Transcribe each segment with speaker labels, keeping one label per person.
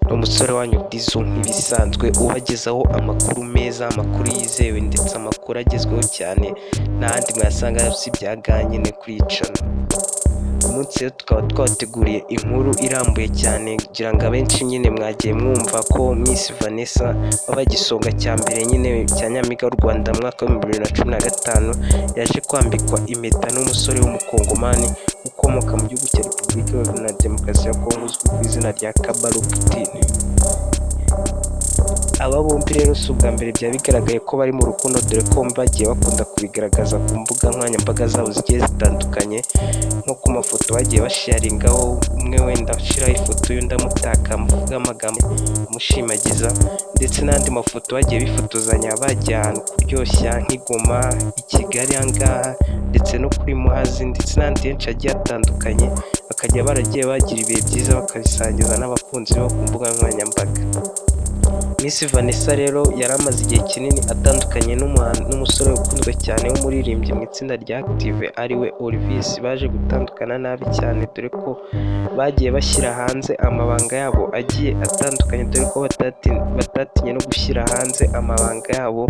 Speaker 1: Ni umusore wanyu Dizzo nk'ibisanzwe ubagezaho amakuru meza, amakuru yizewe ndetse amakuru agezweho cyane, n'ahandi mwasanga usibye aha ngaha nyine kuri iyi channel. Uyu munsi rero tukaba twabateguriye inkuru irambuye cyane, kugira ngo abenshi nyine mwagiye mwumva ko Miss Vanessa wabaye igisonga cya mbere nyine cya Nyampinga w'u Rwanda mu mwaka w'2015, yaje kwambikwa impeta n'umusore w'umukongomani ukomoka mu gihugu cya Repubulika Iharanira Demokarasi ya Kongo uzwi ku izina rya Kabaru Putin. Aba bombi rero si ubwa mbere byaba bigaragaye ko bari mu rukundo, dore ko bagiye bakunda kubigaragaza ku mbuga nkoranyambaga zabo zigiye zitandukanye, nko ku mafoto bagiye basharingaho, umwe wenda ashyiraho ifoto y'undi amutaka, amuvuga amagambo amushimagiza, ndetse n'andi mafoto bagiye bifotozanya bagiye ahantu kuryoshya nk'i Goma, i Kigali aha ngaha, ndetse no kuri Muhazi, ndetse n'ahandi henshi hagiye hatandukanye, bakajya baragiye bagira ibihe byiza bakabisangiza n'abakunzi babo ku mbuga nkoranyambaga. Miss Vanessa rero yari amaze igihe kinini atandukanye n'umusore ukunzwe cyane w'umuririmbyi mu itsinda rya Active ariwe Olivis, baje gutandukana nabi cyane, dore ko bagiye bashyira hanze amabanga yabo agiye atandukanye, dore ko batatinye no gushyira hanze amabanga yabo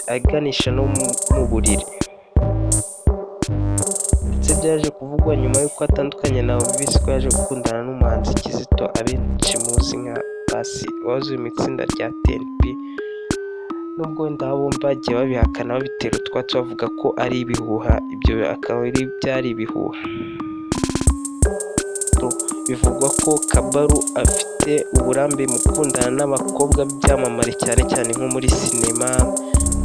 Speaker 1: aganisha no mu buriri. Ndetse byaje kuvugwa nyuma y'uko atandukanye na Olivis ko yaje gukundana n'umuhanzi Kizito abenshi muzi nka Paccy wahoze mu itsinda rya TNP, nubwo wenda aba bombi bagiye babihakana babitera utwatsi bavuga ko ari ibihuha, ibyo akaba ari byari ibihuha. Bivugwa ko Kabaru afite uburambe mu gukundana n'abakobwa b'ibyamamare cyane cyane nko muri sinema,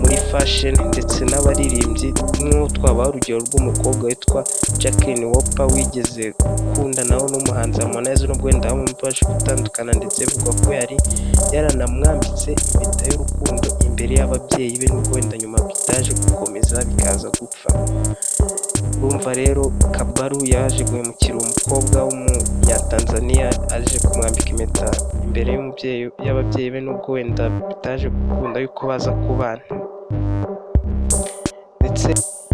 Speaker 1: muri fashion ndetse n'abaririmbyi, nk'uwo twabaha urugero rw'umukobwa witwa Jacqueline Wolper wigeze gukundanaho n'umuhanzi Harmonize, nubwo wenda bombi baje gutandukana, ndetse bivugwa ko yari yaranamwambitse impeta y'urukundo imbere y'ababyeyi be, nubwo wenda nyuma bitaje gukomeza bikaza gupfa. Urumva rero Kabaru yaje guhemukira umukobwa w'umunyatanzaniya, aje kumwambika impeta imbere y'umubyeyi y'ababyeyi be, nubwo wenda bitaje gukunda yuko baza kubana. Ndetse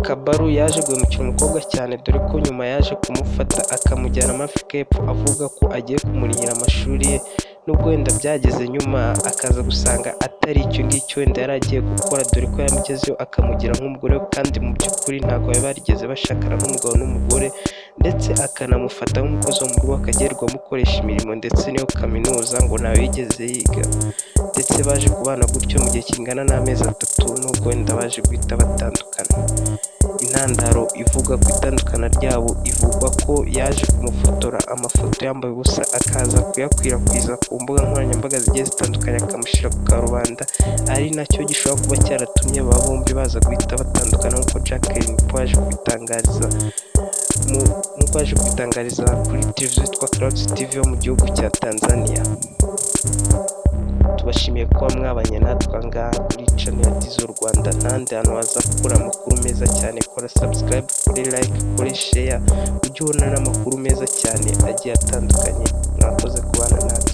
Speaker 1: Kabaru yaje guhemukira umukobwa cyane, dore ko nyuma yaje kumufata akamujyana muri Afurika y'Epfo avuga ko agiye kumurihira amashuri ye, nubwo wenda byageze nyuma akaza gusanga atari icyo ngicyo wenda yari agiye gukora, dore ko yamugezeyo akamugira nk'umugore we kandi mu by'ukuri ntabwo bari barigeze bashakana nk'umugabo n'umugore, ndetse akanamufata nk'umukozi wo mu rugo akajya yirirwa amukoresha imirimo, ndetse n'iyo kaminuza ngo ntayo yigeze yiga. Ndetse baje kubana gutyo mu gihe kingana n'amezi 3, nubwo wenda baje guhita batandukana. Intandaro ivuga ku itandukana ryabo ivugwa ko yaje kumufotora amafoto yambaye ubusa, akaza kuyakwirakwiza ku mbuga nkoranyambaga zigiye zitandukanye, akamushyira ku karubanda, ari nacyo gishobora kuba cyaratumye aba bombi baza guhita batandukana, nk'uko Jacqueline Wolper yaje kubitangariza nk'uko yaje kubitangariza kuri televiziyo yitwa Clouds TV yo mu gihugu cya Tanzania. Tubashimiye kuba mwabanye natwe aha ngaha kuri channel ya Dizzo Rwanda, n'ahandi hantu waza gukura amakuru meza cyane. Kora subscribe, kuri like, kuri share, ujye ubona n'amakuru meza cyane agiye atandukanye. Mwakoze kubana natwe.